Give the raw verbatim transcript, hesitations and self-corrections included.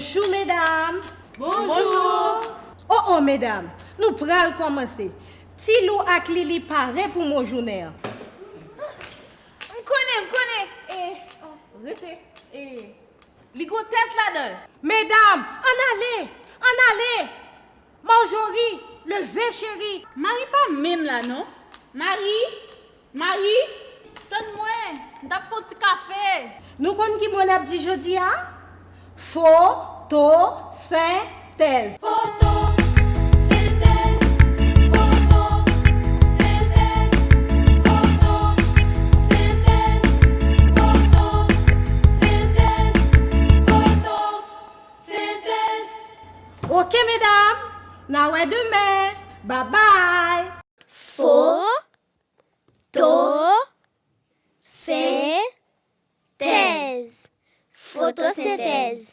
Bonjou, medam. Bonjou. Oh, oh, medam, nou pral kòmanse. Tilou ak Lili pare pou mo jounen an. M konnen, m konnen. E, oh, rete. E, li gon tès ladan l. Medam, ann ale, ann ale. Marjorie, leve, cheri. Mari pa menm la, non. Mari, Mari. Tann mwen, m t ap fè yon ti kafe. Nou konn ki mo n ap di jodi a? Fotosentèz. Fotosentèz, fotosentèz, fotosentèz, fotosentèz, fotosentèz. Ok, medam, n a wè demen. Babay. Fo, to, sen, tèz. Fotosentèz.